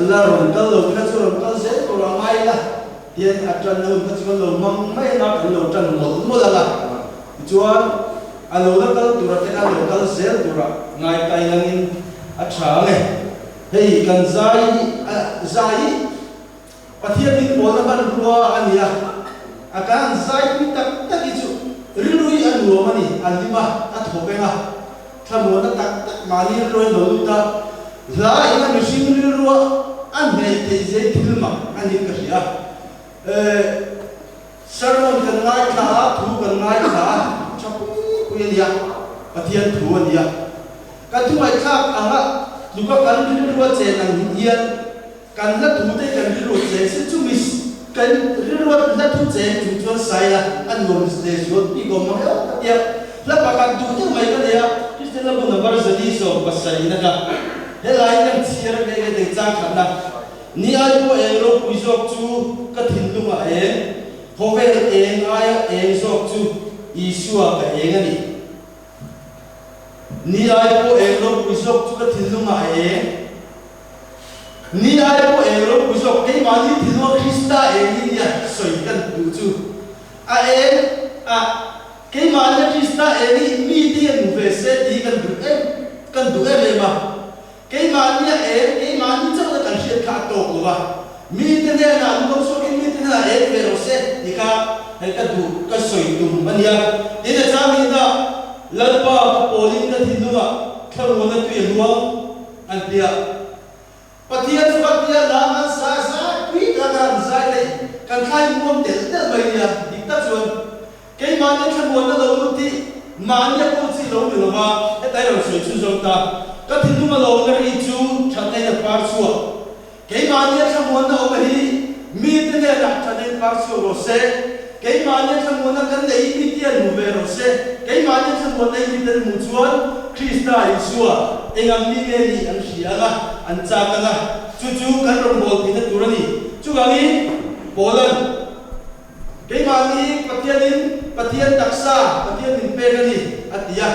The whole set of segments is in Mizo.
la rawn kal lo kha chu rawn kal zel tur a ngai la tian a ṭanna hun kha chu kan lo hmang mai anga kan lo ṭan mawlh mawlh anga tichuan a lo la kal tura te kha lo kal zel tura ngai tai langin a ṭha ang e. Hei kan zai zai hi Pathian min pawlna hmanrua a ni a, a kan han zai pui tak tak hi chu rilru hi a nuam a ni, a hlim a, a thaw peng a, thlamuanna tak tak mahni rilru a in lo lut a, hla in a mihring rilrua a hneh theih zia hi thil mak a niin ka hria. Sermon kan ngaithla a, thu kan ngaithla a, tha pui pui a nia, Pathian thu a nia. Kan thu ngaihthlak anga tluka kan rilrua chen ang hian kan hla thu te kan rilru cheng se chu mi kan rilrua hla thu cheng chung chuan sai la a nuam leh zual bik awm ang emaw ka tia. Hla pakhat duh deuh mai ka nei a, Kristian la bu number 170 na ka helai kan chhiar a nge nge thei chang khatna. Ni ai pawh eng ropui zawk chu ka thinlungah eng, khawvel eng aia eng zawk chu Isua ka eng a ni. Ni ai pawh eng ropui zawk chu ka thinlungah eng, ni ai pawh eng ropui zawk keimahni thinlunga Krista eng hi nia sawi kan duh chu a eng a, keimahnia Krista eng hi mite hian hmu ve se tih hi kan duh em kan duh em em a. Keimahnia eng, keimahni chauhna kan hriat kha a tawk lo a, mite hnenah an lo chhuakin mite hnenah eng ve rawh se tih kha hei ka duh, ka sawi tum a nia. Tin, a changin a Lalpa ka pawlin ka thinlungah thlamuana tui a luang an ti a. Pathian chu kan tia lam an zai zai pui tak a an zai theih kan thlai muang telh telh mai nia, dik tak chuan Keimahni thlamuanna lo lut hi mahni a kawl chi lo ni lova, hetlai rawn sawi chu zawng ta. Ka thinlung a lawmna ri chu thatna in a par chhuak. Keimahni a thlamuanna awm hi mite hnenah thatna in par chhuak rawh se. Keimahni a thlamuanna kan neih hi mite hian hmu ve rawh se. Keimahni a thlamuanna hi mite an hmuh chuan Krista Isua eng ang mi nge nih an hria ang a, an chak ang a. Chu chu kan rawngbâwl theihna tur a ni. Chuvangin Paula'n. Keimahni Pathianin Pathian taksa Pathian min pek a ni, a ti a.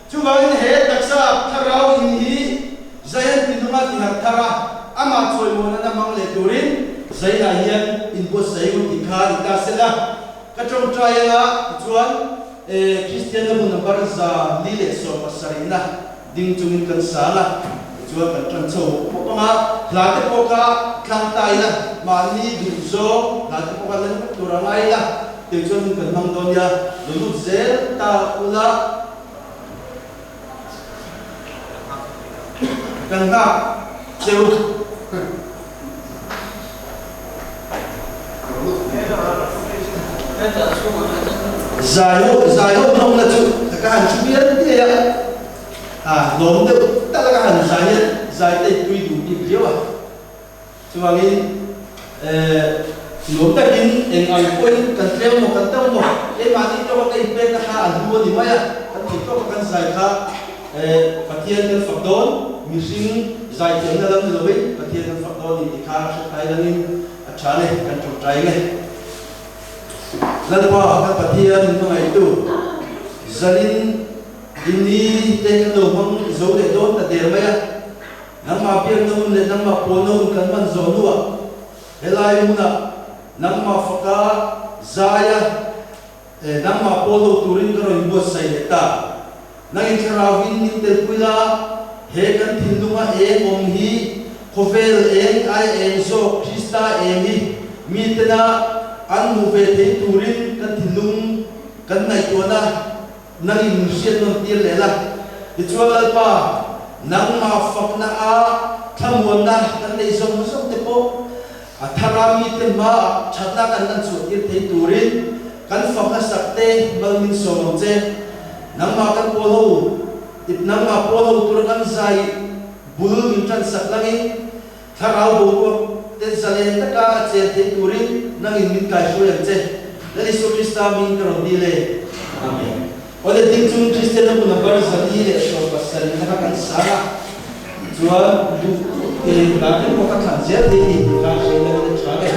Chuvangin he taksa thlarau in hi Zion tinunga tiharh thar a, amah chawimawn an amang leh turin Zainah hian inbuatsaih u tih kha i ta sela. Ka tawngtai anga tichuan Kristian na hmun number 470 na Ding chungin kan sal a, tichuan kan tan chho pawp ang a, hla te pawh kha thlang ta ila, mahni duh zawng hla te pawh kha la ni vek tur a ngai ila, tichuan hun kan hmang dawn nia, lo lut zel ta ula, kan nghak cheu. Zai ho zai ho hnawmna chu ka han thu bial bial a, a hlawm deuh tak a ka han zai hian zai te tui duh bik riau a. Chuvangin eh nuam takin eng ang pawhin kan tleu maw kan teuh maw keimahni tawka ka inpekna kha a hlu a ni mai a, kan theih tawka kan zai kha eh Pathian kan fak dawn mihring zaithiamna lam ni lovin Pathian kan fak dawn a ni tih kha a hre thai langin a tha le kan tawngtai nge. Lalpa kan Pathian min hmangaihtu zanin inni te kan lo hmang zo leh dawn ta der mai a, nangmah biakna hun leh nangmah pawlna hun kan hman zawh hnuah helai hmunah nangmah faka zaia nangmah pawl lo turin ka rawn buatsaih leh ta. Nangin thlarauin min telpui la, he kan thinlunga eng awm hi khawvel eng ai eng zawk Krista eng hi mitena an hmuh ve thei turin kan thinlung kan ngaihtuahna nangin min hriat nawn tir leh la. Tichuan Lalpa, nangmah fakna a thlamuanna kan neih zawng zawng te pawh a thara mite hmaah thatna kan lan chhuah tir thei turin kan fakna sak te mal min sawm ang che. Nangmah kan pawl ho, ip nangmah pawl ho tura kan zai bul min tan sak langin thlarau boruak te zalen taka a chen thei turin nangin min kaihruai ang che. Lal Isua Krista min ka rawn dil e. Amen. Awle ding chung Kristian na hmun a bar 170 na kha kan sang a, chuan duh duh te hla te pawh ka thlan zel thei ni tih kha hre ila ka tha e.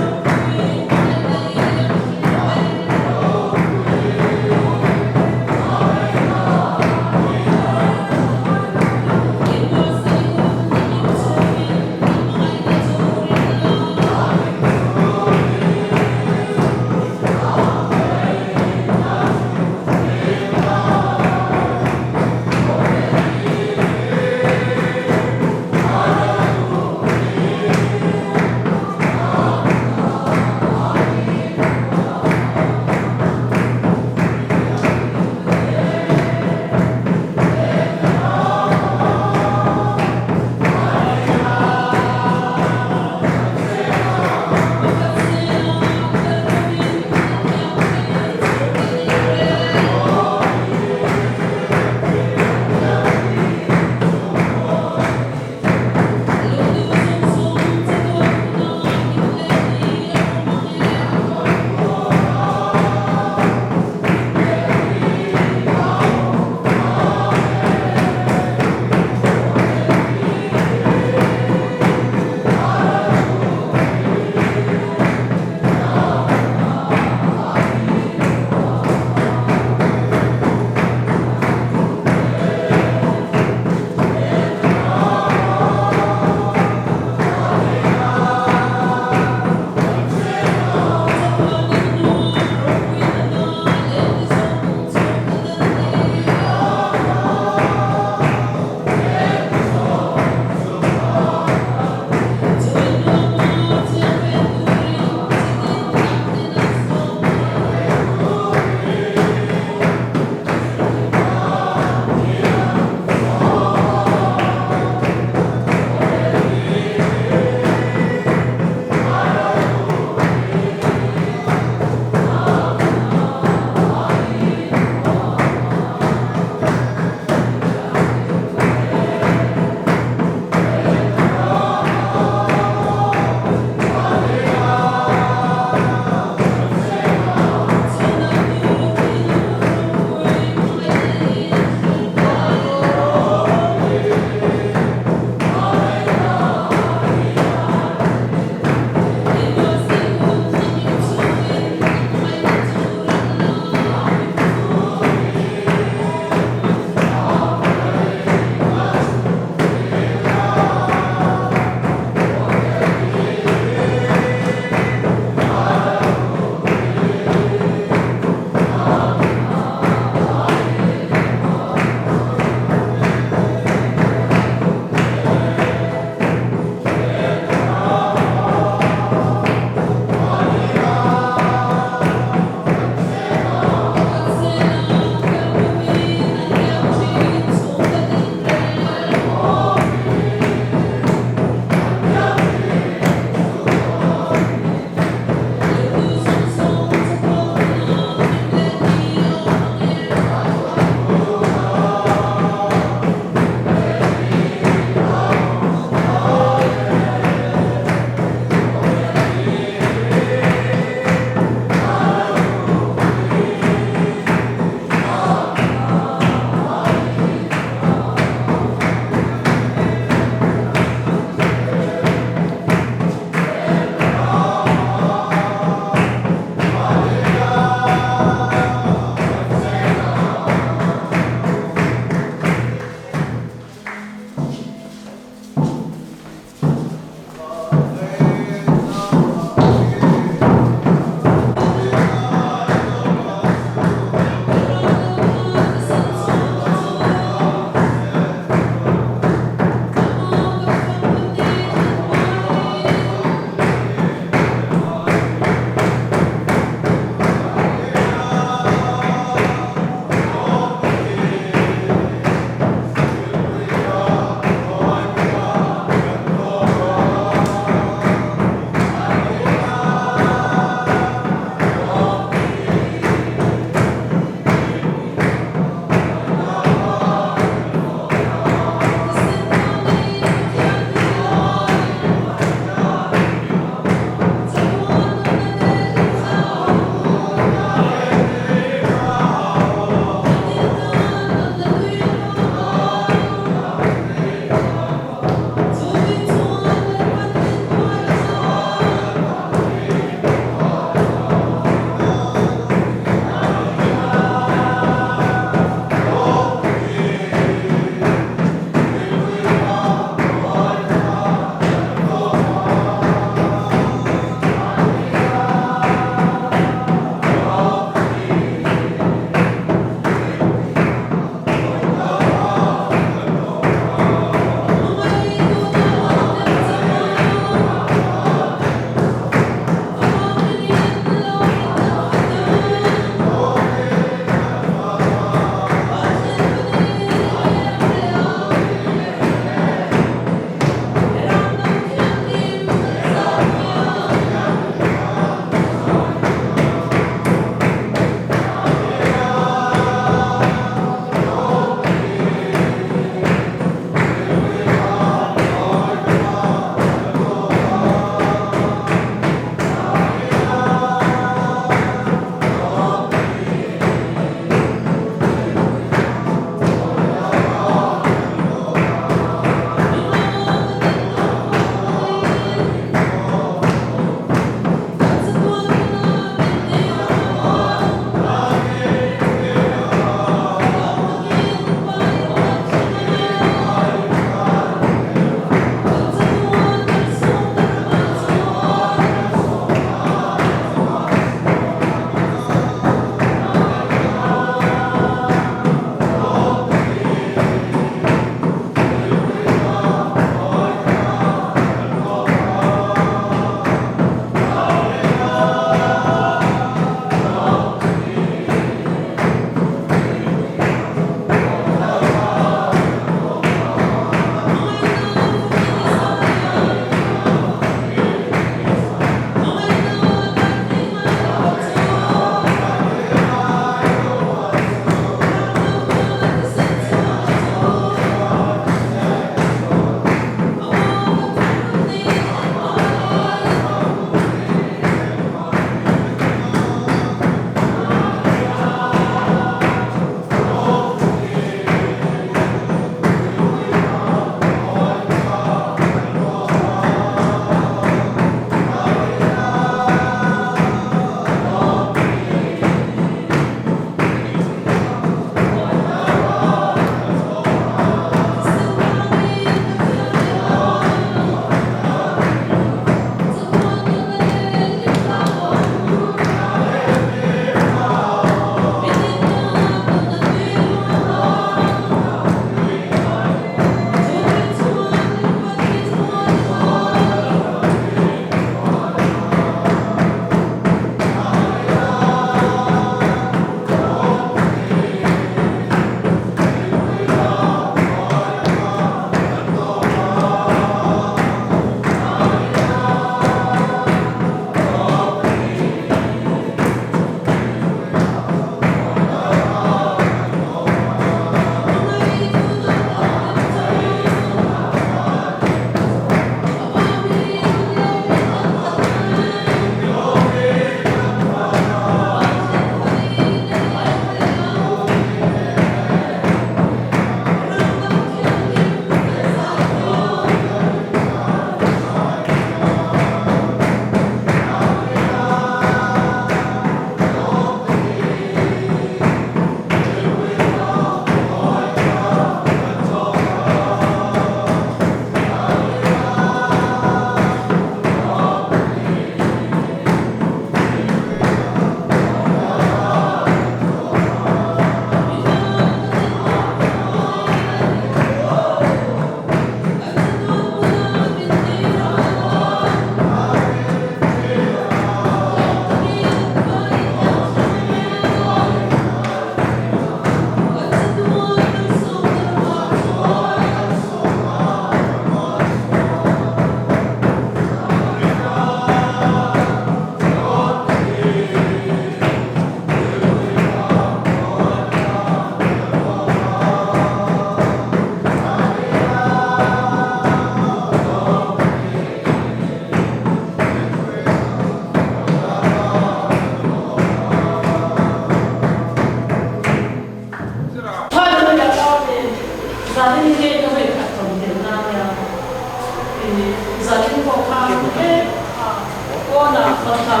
Kha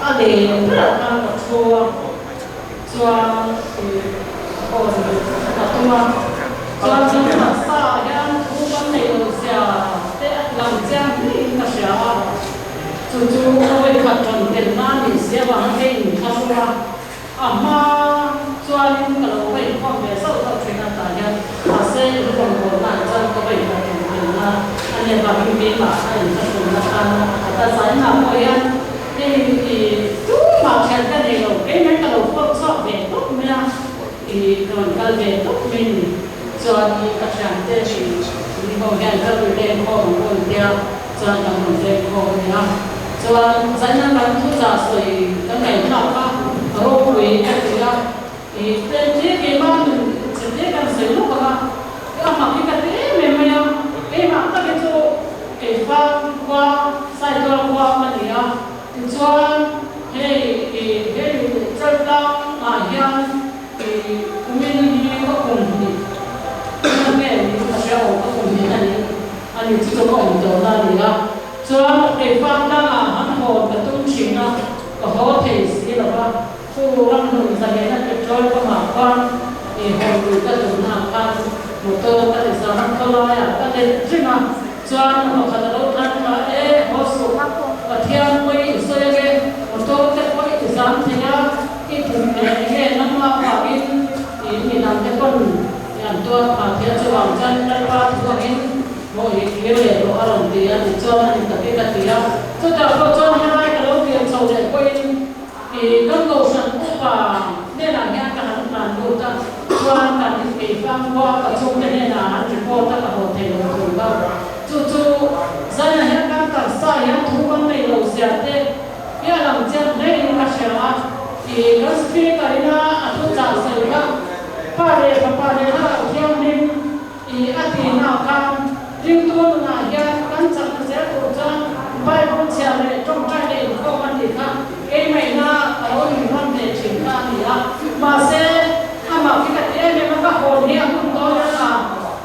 a leh berah khan ka thu a, chuan ih hawn ka tum a, chuan kan taksa ah hian thu kan neih loh zia te a lang chiang hlein ka hria a, chu chu ka vawikhat rawn tel na a nih si avanga kei in thlahrung a. A hma chuanin ka lo va inkhawm ve zauh zauh thin a, tah hian mahse in rawn bawlnaah chuan ka va inhlat ṭum thin a, a ni avangin keimah a inthlahrunna khan a ta zainah pawh hian hei i tumah thian ka nei lo, keimah ka lo fawr chhuak ve tawp mai a, i ka rawn kal ve tawp mai ni. Chuan i ka thiante i ni ho hian ka rawn leng khawm ang aw tia chuan kan rawn leng khawm a nia. Chuan zaina kan thu zah sawi kan ngaihthlak kha ropui ka ti a, i tlem te keimah nun chhe te kan sawi lawk ang a, a mak hi ka ti em em mai a, keimah tak hi chu Keifang khua Saitual khua ka ni a, tichuan hei i hei Chaltlang ah hian I kumin hi ka kum hnih na nge niin ka hria aw, ka kum hnih na niin a ni chu chu ka awm tawh na a ni a. Chuan keifang tlangah han haw ka tum thin a, ka haw thei si lo va, chu ramhlun zahena petrol pump ah khan i haw lui ka tumna ah khan motor ka ti zam khawlaiah ka let reng a, chuan pakhat a lo tlan thla e, haw suh, Pathian pawi i sawi ange, motor te pawh i ti zam thei a, I kum leh enge nangmah vangin i midangte pawn i an tuar phah thei a, chuvang chuan Lalpa thu angin maw i kir leh rawh a rawn ti a ti chuan a ni tak i ka ti a. Chutah pawh chuan helai ka lo kir chho leh pawhin i kan kohhran upa hnenah hian ka han tlan lut a, chuan kan keifang khua ka chhungte hnenah an report a ka haw thei lo thung a, chu chu zanah hian kan taksa hian thu kan nei lo zia te, Hi a lang chiang hle in ka hria a, i kan speaker ina a thu chah sawi kha pa leh fapa leh thlarau thianghlim i a tihna khan ringtu nunah hian kan chakna zel tur chuan Bible chhiar leh tawngtai leh inkhawm a nih kha keimahina a lo inram ve thin kha a ni a. Mahse, amah khi ka ti em em a, ka hawn hi a hun dawn a,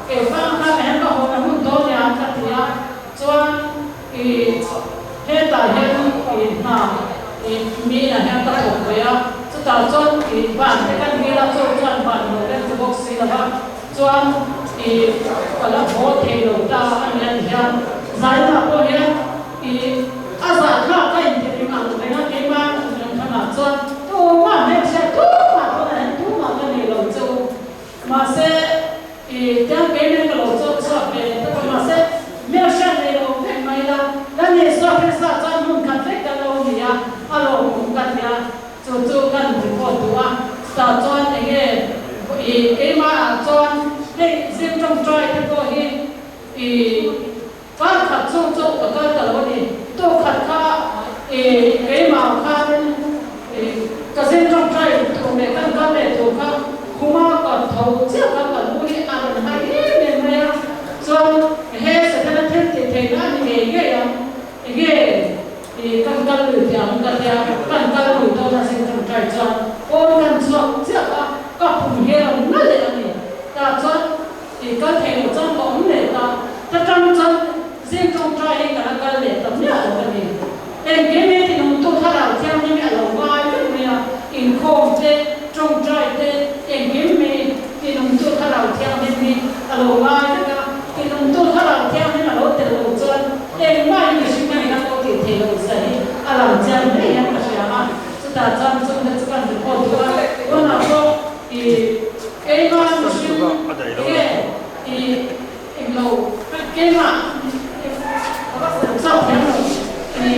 keifang khan a hian ka hawn a hun dawn nia ka ti a, chuan I hetah hian i hna i mi inah hian ka thawk ve a, chutah chuan i ban te kan hil a, chu chuan ban lo rem ta bawk si lo va, chuan i ka la haw thei lo ta a ni a ni hian zainah pawh hian i a zahthlak ka inti ring ang reng a, keimah rengthangah chuan tumah hmelchhia tumah tunah hian tumah ka nei lo che u, mahse. I tiang kei nen ka lo chawk chhuak ve leh tawp a, mahse hmel hriat nei lo vek mai ila, kan Isua Krista chuan hmun khat vek kan lo ni a, a lawmawm ka ti a, chu chu kan report duh a, chutah chuan enge i keimah ah chuan hei zing tawngtai te pawh hi i kar khat chhung chu ka kal ta lo a ni, tuk khat kha i keimah khan i ka zing tawngtai tur leh kan kal leh tur kha Khuma ka tho chiah kha ka lu hi a rawn hai em em mai a, chuan he Setana thil tih theihna a ni ngei ngei ang, enge i kan kal lui teh ang ka tia, kan kal lui dawn a zing tawngtai chuan pawn kan chhuak chiah kha ka pum hi a rawn na leh a ni, tah chuan i kal theih loh chuan ka awm leh ta, ta tang chuan zing tawngtai hi ka la kal leh ta miah lo a ni. Engkim hi tinungtu thlarau thianghlim hi a lo ngai vek mai a, inkhawm te, tawngtai te, engkim hi tinungtu thlarau thianghlim hi a lo ngai vek a, tinungtu thlarau thianghlim a lo tel lo chuan engmah hi mihring a ina pawh tih theih loh zia hi a lang chiang hle hian ka hria a, chutah chuan chungte chu kan report duh a, tunah pawh i keimah mihring nge i Englo, keimah chauh hian lo i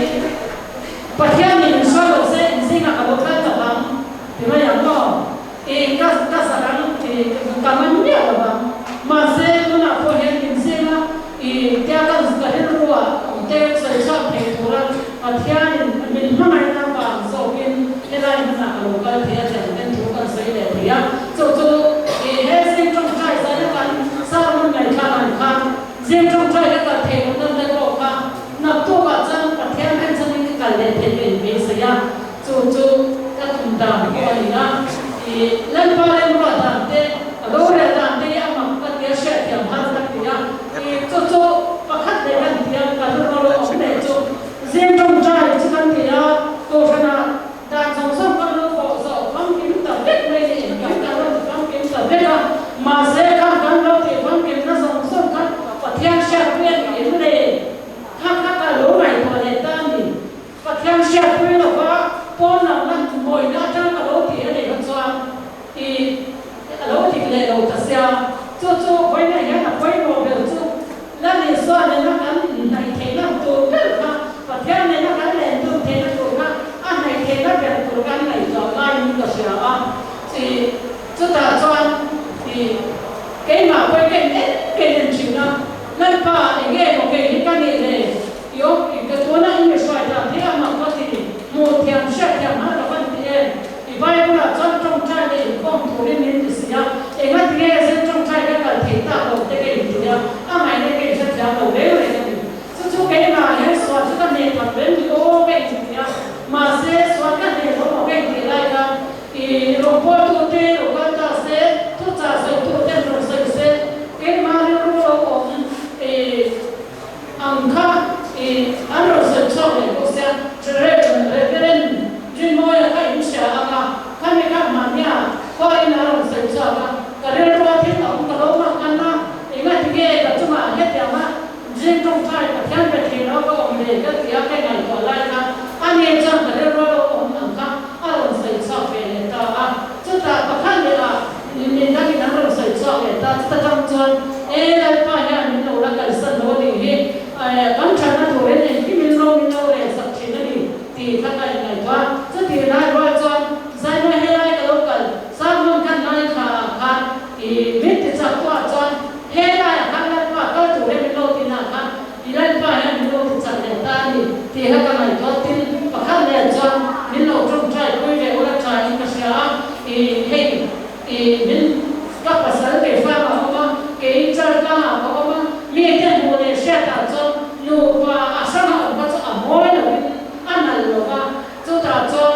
Pathian in min hruai lo se in zingah ka lo kal lo vang ti mai ang maw? I ka ka zak ang i ka man miah lo vang. Mahse tunah pawh hian in zinga i tia ka ka rilru ah awm te sawi chhuak thei tura Pathian in min hmangaihna vang zawkin helai hmunah ka lo kal thei a tiang ten thu kan sawi leh thei a. Chu chu i he zing tawngtai zaina kan sermon ngaihthlak ang khan zing tawngtai ka kal thei lo nan te pawh kha naktukah chuan Pathian en chuanin ka kal leh thei ka inbeisei a, chu chu ka tum dan pawh a ni a. I Lalpa remruat dan te, rorel dan te hi a mak ka ti a, hriatthiam har ka ti a. I chu chu pakhat leh kan ti a, ka rilru lo awm leh chu zing tawngtai chu kan ti a. lo ta sia. Chu chu vawiinah hian a pawimawh ber chu Lal Isua nena kan inhnaih theihna tur ber kha, Pathian nena kan lendun theihna tur kha a hnaih theihna ber tur kan ngaihtuah ngaiin ka hria a. Chi chutah chuan i keimah pawh hi ka in en ka in en thin a, Lalpa enge maw kei hi ka nih le? I awm i ka tuna i mi hruai dan hi a mak ka ti, hmuh thiam hriat thiam har ka van ti em? I Bible ah chuan tawngtai leh inkhawm turin min ti si a, enga tinge zin tawngtai ka kal theih tak lo te ka inti a, a ngaihna ka inhre thiam lo reng reng a ni. Chu chu keimah hian sual chu ka hneh tham reng ni aw ka inti a, mahse sual ka hneh lo maw ka intih lai khan i rawngbawltu te lo kal ta se, thuchah sawitu ten rawn sawi se, keimah rilru lo awm i Ang kha i an rawn sawi chhuak leh bawk sia, Reverend Rinmawia kha in hria ang a, khami kha hmahnia khua in a rawn sawi chhuak a, ka rilrua thil a awm ka lo mak an a, engatinge ka chungah hetiang a Jin tawngtai Pathian pe thei lo ka awm ve ka ti a ka ngaihtuah lai kha ani chuan ka rilrua lo awm ang kha a rawn sawi chhuak ve leh ta a, chutah pakhat leh ah Min dangin an rawn sawi chhuak leh ta, chuta tang chuan e Lalpa hian min lo la kalsan lo a nih hi, kan thatna turin engkim in ro min lo rel sak thin a ni tih kha ka inngaihtuah a. Chutih lai rual chuan Zaima helai ka lo kal sermon khan ngaithla ah khan i min ti chak tu ah chuan helai ah khan Lalpa kal turin min lo ti na khan i Lalpa hian min lo ti chak leh ta a ni tih kha ka ngaihtuah. Tin, pakhat leh chuan min lo tawngtai pui ve ula tha in ka hria a, i hei i min ka pasal kei fang a awm a, kei char tlang ah ka awm a, mi te hmuh leh hriat ah chuan nupa a hrang a awm kha chu a mawi lo in a nalh lo va, chutah chuan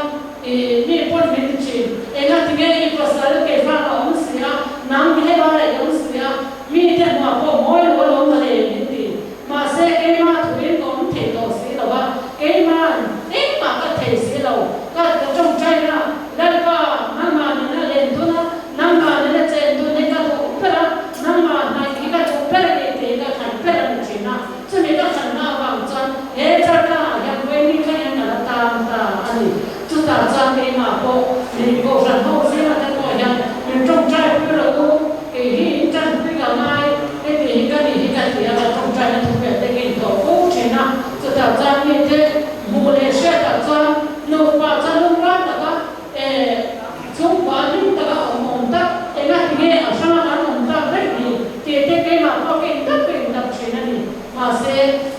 i mi pawn min ti thin, enga tinge i pasal kei fang a awm si a, nang hi helai ah i awm si a, mi te hmuh ah pawh mawi lo alawm mawle min ti. Mahse, keimah thuin ka awm thei tawh si lo a, keima'n engmah ka thei si lo. Ka ka tawngtai na, Lalpa, nangmah nena len dun a, nangmah nena chen dun hi ka duh ber a, nangmah hnaih hi ka duh ber a ni tih hi ka thlan ber a ni thin a. Chumi ka thlanna avang chuan he chartlaah hian vawiin thlengin ka la tan ta a ni. Chutah chuan keimah pawh min kohhran ho zinga te pawh hian min tawngtai pui rawh u, kei hi in tanpui ka ngai, heti hi ka nih hi ka ti a, ka tawngtaina thupek te ka intawh fo thin a. Chutah chuan mite hmuh leh hriatah chuan nupa chuan lungrual taka eh chhungkua hlim taka awm awm tak, engati nge a hranga kan awm tak daih ni tih te keimah pawh ka intak ka intak thin a ni. Mahse,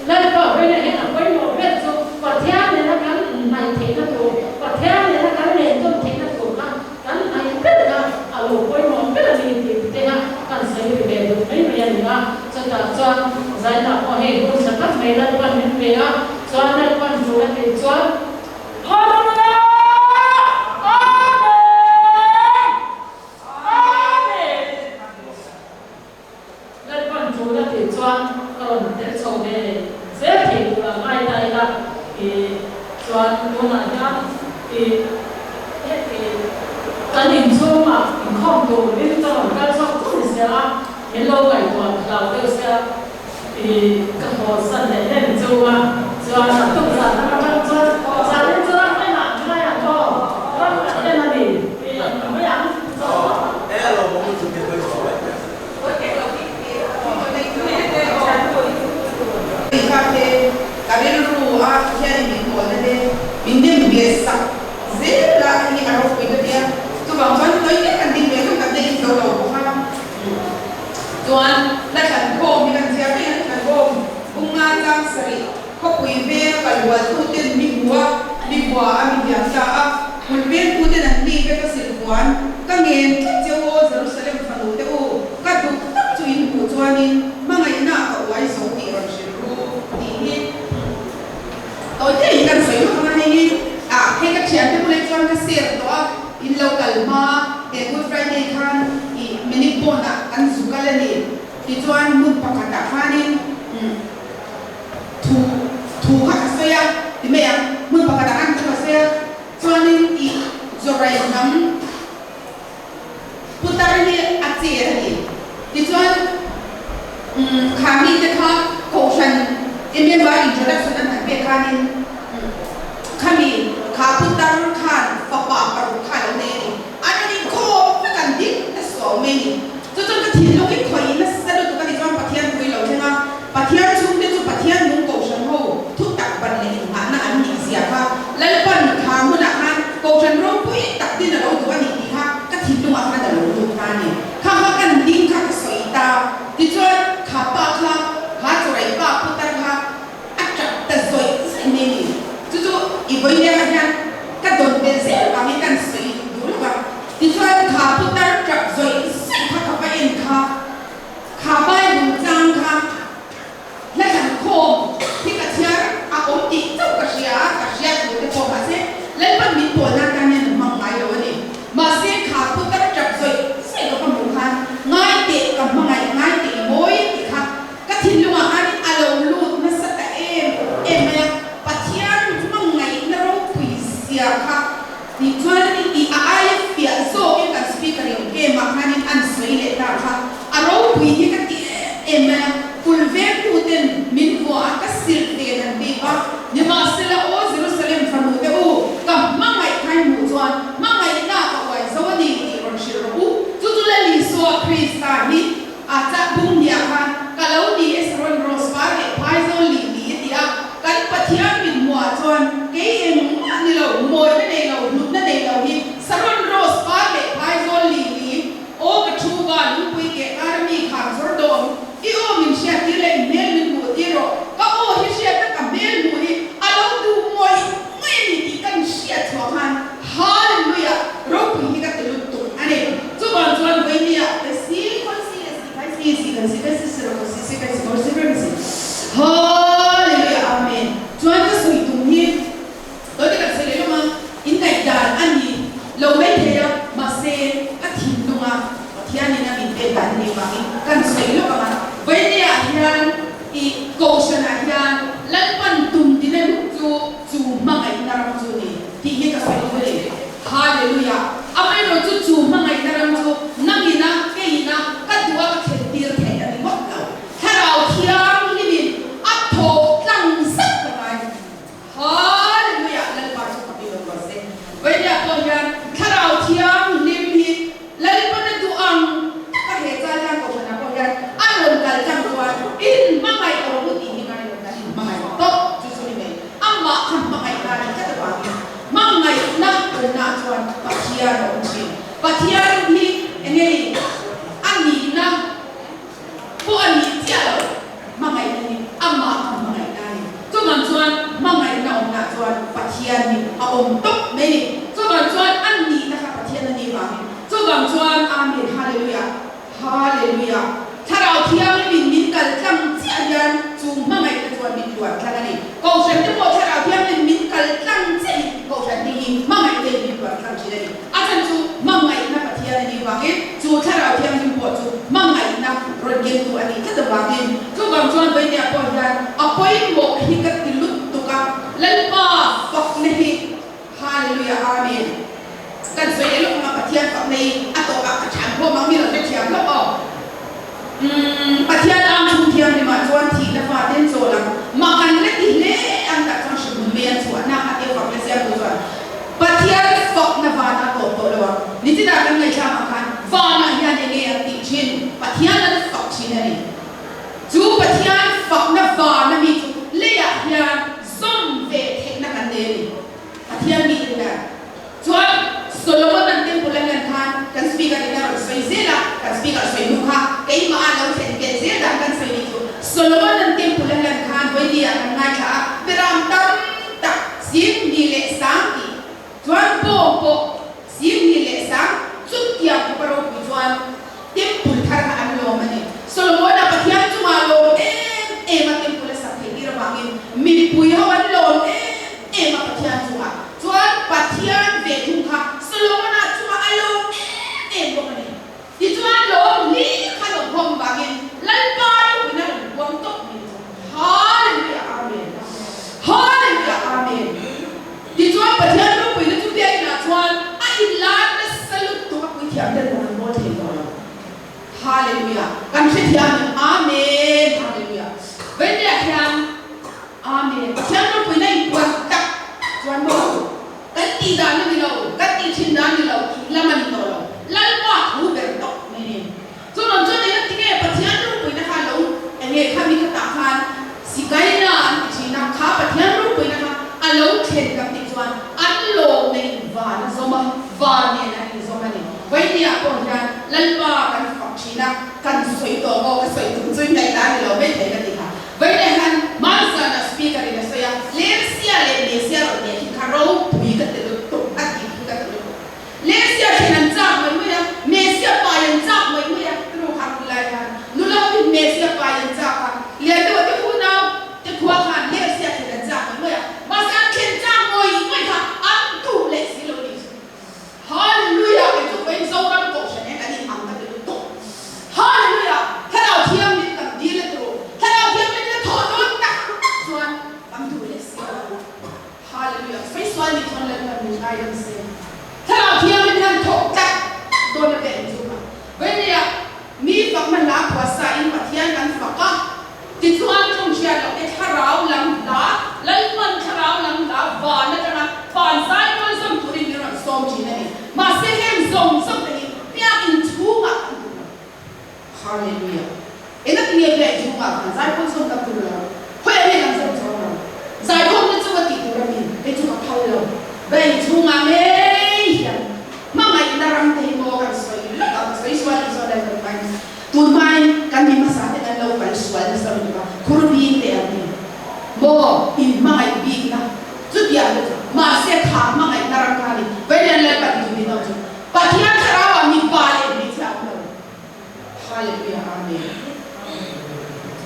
Lalpa vawiinah hian a pawimawh ber chu Pathian nena kan inhnaih theihna tur, Pathian nena kan lentawn theihna tur kha kan hnaih ber kha a lo pawimawh ber a ni tih te kha kan sawi ri ve duh mai mai a ni a. Chutah chuan Zaina pawh hei hun tha tak mai Lalpan min pe a, chuan Lalpan tul a tih chuan Hallelujah! Amen! Amen! Lalpan tul a tih chuan ka rawn tel chho ve zel thei tur a ngai ta ila i chuan tunah hian i heti kan inchhungah inkhawm turin ka rawn kal chhuak chu ni sia a, min lo ngaihtuah hlau deuh sia i ka haw san leh hlen chu a, chuan a tuk zan lam atang chuan zanin chu ram enah ngaiah pawh ram kan en a ni tih mai ang. Ka rilru a Pathianin min pawlna te min nem ngheh sak zel a hei hi a ropui ka tia. Chuvang chuan tawi mek kan ding ve hlawm kan la inzo lo bawk a. Chuan la thlan khawm hi kan chhiar mai a, thlan khawm bunga chang sarih khawpui veng a kal hual tu ten mi hmu a, mi hua a mi hliam ta a, hmun veng tu ten an mi vek a silhmuan ka ngen tlat che u aw Jerusalem fanu te u, ka duh tak chu in hmuh chuanin hmangaihna ka uai zo tih rawn hrilh ru tih hi tawi te in kan sawi lawk ang a, hei hi ah hei ka thiante bulah chuan ka share tawh a, in lo kal hma he Good Friday khan ih minute pawn ah kan zu kal a ni tichuan hmun pakhat ah khanin umm. Thu thu kha ka sawi a ti mai ang, hmun pakhatah khan thu ka sawi a, chuanin ih Zawrai hnam putar hi a cher a ni. Tichuan umm kha mite kha Kohhran member introduction an han pek khanin umm khami kha putar khan fapa paruk kha a lo nei a ni. An rawn inkhawm vek an ding ta suau mai a ni. Ka dawn belh zel vangin kan sawi duh lo va. Tichuan kha putar tap zawih zawih kha ka va en kha, kha Bible chang kha hla thlan khawm hi ka chhiar a awm tih chauh ka hria a, ka hriat thu te pawh mahse Lalpan min pawlna tan hian a hmang ngai lo a ni. Mahse kha putar tap zawih zawih ka va hmuh khan ngai teh ka hmangaih ngai teh mawi tih kha Ka thinlungah khanin a lo lut nasa ta em em mai a, Pathian hmangaihna ropui zia kha tih chuan a ni tih a aia fiah zawkin kan speaker in game ah khanin an sawi leh ta kha a ropui hi ka ti em em mai a, kulh vengtu ten min vuah a ka silh ve han bik a, nimahsela aw Jerusalem fanu te u, ka hmangaih kha i hmuh chuan hmangaihna ka uai zo a ni tih rawn hrilh rawh u, chu chu Lal Isua Krista hi A chah bung hniah khan ka lo ni e Saron Rose par leh Phaizawl lih ni e ti a, kan Pathian mit hmuhah chuan kei engmah ni lo, mawina nei lo, hlutna nei lo hi Saron Rose par leh Phaizawl lih ni aw ka thu va lungpui keh kar a mi kham zawr dawm i aw min hriat tir leh i hmel min hmuh tir rawh ka aw hi hriat a ka hmel hmuh hi a lo duh ngawih ngawih a ni tih kan hriat chhuah khan Hallelujah! Ropui hi ka ti lut tuk a ni. Chuvang chuan vawinia ka si khawi si a si khai si si kan si kai si si ro ka si si kai si khawi si kai si Hallelujah! Amen! Chuan ka sawi tum hi tawi te kan sawi leh lawm a, in ngaihdan a ni lo mai thei a, mahse ka thinlung a Pathianin a min pek dan a nih vangin kan sawi lawk ang a, vawinia hian i Kohhranah hian Lalpan tum tina luh chu chu hmangaihna ram chu ni tih hi ka sawi duh a ni. Hallelujah! Amaherawh chu chu hmangaihna ram chu nangina, keina ka duh a ka thlen tir theih a ni ngawt lo. Thlarau Thianghlimin a thawk tlang zet ka ngai. Hallelujah! Lalpa chu ka biak rual se. Vawinia pawh hian Thlarau Thianghlim hi Lalpana duh ang taka he chal hian Kohhranah pawh hian a rawn kal tlang chuan in hmangaih rawh u tih hi ngai lo kan in hmangaih tawp chu chu ni mai. Amah kha hmangaih na ni tlat avangin hmangaihna awmnaah chuan Pathian a awm thin. Pathian hi enge ni a nihna pawh a nih chiah lo hmangaihna hi amah kha hmangaihna a ni. Chuvang chuan hmangaihna awmnaah chuan Pathian hi a awm tawp mai ni. Chuvang chuan a nihna kha Pathian a nih vangin chuvang chuan Amen Hallelujah Hallelujah Thlarau Thianghlimin min kal tlang chiah hian chu hmangaihna chuan min luan tlang a ni. Kohhran te pawh Thlarau Thianghlim min kal tlang chiahin Kohhran te hi hmangaihna in min luan tlang thin a ni. A chhan chu hmangaihna Pathian a nih vangin chu Thlarau Thianghlim pawh chu hmangaihna rawn kengtu a nih tlat avangin chuvang chuan Vawinia pawh hian a pawimawh hi ka ti lut tuk a, Lalpa fakna hi Hallelujah Amen kan sawi leh lawk ang a Pathian fakna hi a tawpah ka chhan khawm ang mi lo hrethiam lawk aw. Umm Pathian ang chhung thianghlimah chuan thihna faten chawl ang mah kan la ti hle ang tah chuan hrehmun mai an chhuahna a tia fakna siamtu chuan Pathian fakna vanah tawp tawh lo ang. Nichina kan ngaihthlak ang khan vanah hian enge an tih thin Pathian an fak thin a ni. Chu Pathian fakna vana mi chu leiah hian zawm ve theihna kan nei a ni. Pathian mi te hian. Chuan Solomon an temple a hlan khan kan speaker in a rawn sawi zel a, kan speaker sawi hnu kha keimah a lo thlen tel zel dan kan sawi nih chu. Solomon an temple a hlan khan vawinia kan ngaithla a, beram tam tak 20,000 tih chuan bawng pawh 20,000 chutiang khawpa ropui chuan temple thar kha an lawm a ni. Solomon a Pathian chungah lawm em em a temple a sak theih tir avangin mipui ho an lawm em em a Pathian chungah. Chuan Pathian ve thung kha Solomona chungah a lawm em em bawk a ni. Tichuan lawm hlir kha lawm khawm vangin Lalpa ropuina rawn puang tawp mai chu. Hallelujah Amen Hallelujah Amen Tichuan Pathian ropuina chu biakinah chuan a inlar nasa lutuk a puithiam ten rawn an bawl thei tawh lo. Hallelujah Kan hrethiam em Amen Hallelujah Vawiinah hian Amen. Pathian ropuina inpuan tak tak chuan maw kan tih dan a ni lo, kan tih thin dan a ni lo tih lam a ni tawh lo. Lalpa thu ber tawp mai ni. Chuvang chuan eng ati nge Pathian ropuina kha lo eng nge kha mi khatah khan sikaina an ti thin a, kha Pathian ropuina kha a lo thlen kan tih chuan an lawmna in van a zawm a, van nen an inzawm a ni. Vawinia pawh hian Lalpa kan fak thin a, kan sawi tawh maw ka sawi tum chu ingaihna a ni lo mai thei ka ti kha. Vawinia hian Hmanzana speaker in a sawi a, Lersia leh Mesia rawn nih khi kha ropui ka ti lutuk. rem se. Thlarau Thianghlim hian thawk tlat tlat dawn a ve ang chu kha. Vainia mi fakna hla phuah sa in Pathian kan fak a, tichuan ṭawng hriat loh te thlarau lam hla, Lalpan thlarau lam hla van aṭanga van zai kual zawm turin min rawn sawm ṭhin a ni. Mahse heng zawng zawng te hi biak inchhungah kan duh lo. Hallelujah. Engati nge biak inchhungah khan zaikhawm zawm kan duh lo? Khawiah nge kan zawm chuang lo? Zaikhawmna chu ka tih tur a mi? Kei chu ka phal lo. Biak inchhungah ngei hian hmangaihna ram te hi maw kan sawi lawk a, ka sawi sual tih chuan Lalpan hmai tun hmain kan mi hmasa te kan lo kal sual nasa lutuk a, khur bik te an ni maw inhmangaih bikna chutiang te chu mahse kha hmangaihna ram kha a ni. Vailian Lalpan duh ni lo chu Pathian thlarauah mipa leh hmeichhia a awm lo. Hallelujah Amen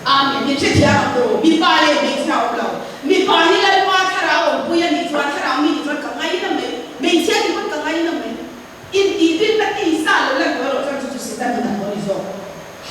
Amen Min hrethiam ang u mipa leh hmeichhia awm lo mipa hi Lalpa thlarau awmpui a nih chuan thlarau mi nih chuan ka ngaina mai hmeichhia nih pawn ka ngaina mai intih bikna tisa lo lan tawh erawh chuan chu chu Satan in a thaw ni zawk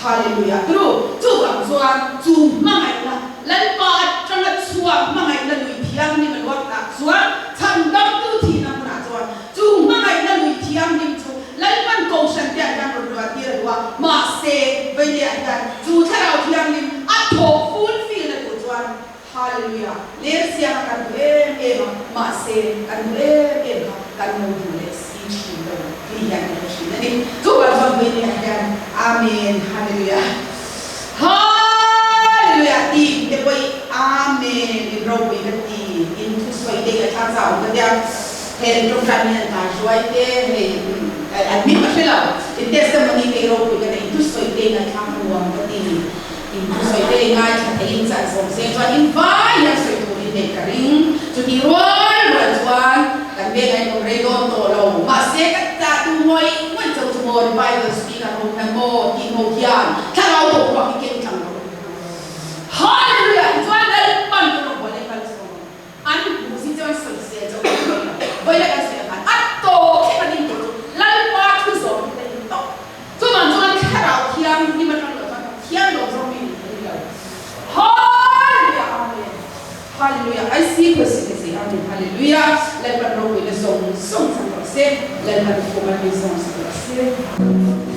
Hallelujah Tru chuvang chuan chu hmangaihna Lalpa atanga chhuak hmangaihna lui thianghlim a luat ah chuan chhandamtu thihna hmunah chuan Chu hmangaihna lui thianghlim chu Lalpan Kohhran te ah hian rawn luah tir a duh a, mahse Vaileah hian chu Thlarau Thianghlim a thawk fulfill na tur chuan Hallelujah ler siang a kan duh em em a, mahse kan duh em em kha kan lo duh leh si thin lo tih hian kan hre thin a ni. Chuvang chuan Vaileah hian Amen Hallelujah Hallelujah tih te pawh i Amen in ropui ka ti in thusawi te i a thlak zau ka tia. Heng ṭawngṭai mi an kai hruai te hei an hming ka hre lo. In testimony te i ropui ka nei, thusawi te i ngaihthlak a nuam ka ti. In thusawi te i ngaithla thei in chan zawm se chuan in vai hian sawi tur in nei ka ring. Chutih rual rual chuan kan veng a inawm rei dawn tawh lo. Mahse ka tah tu ngawih ngawih cho chu maw revival speaker ho hian maw tih ho hian thlarau tawh ruak hi keng tlang lo. Hallelujah! Tichuan Lalpan ka rawngbawl leh kal chho ang. An hmuh si chuan sawisel chauh kan nei lo. Vawilah kan sawi ang khan a tawp thleng a ding tur chu Lalpa thu zawm hi ka in tawp. Chuvang chuan Thlarau Thianghlim atang loh chuan Pathian lo zawng mi nih ka ni lo. Hallelujah Amen Hallelujah I see khawi si thei Amen Hallelujah Lalpan ropuina zawng zawng chang rawh se Lalpan thu man mi zawng sak rawh se.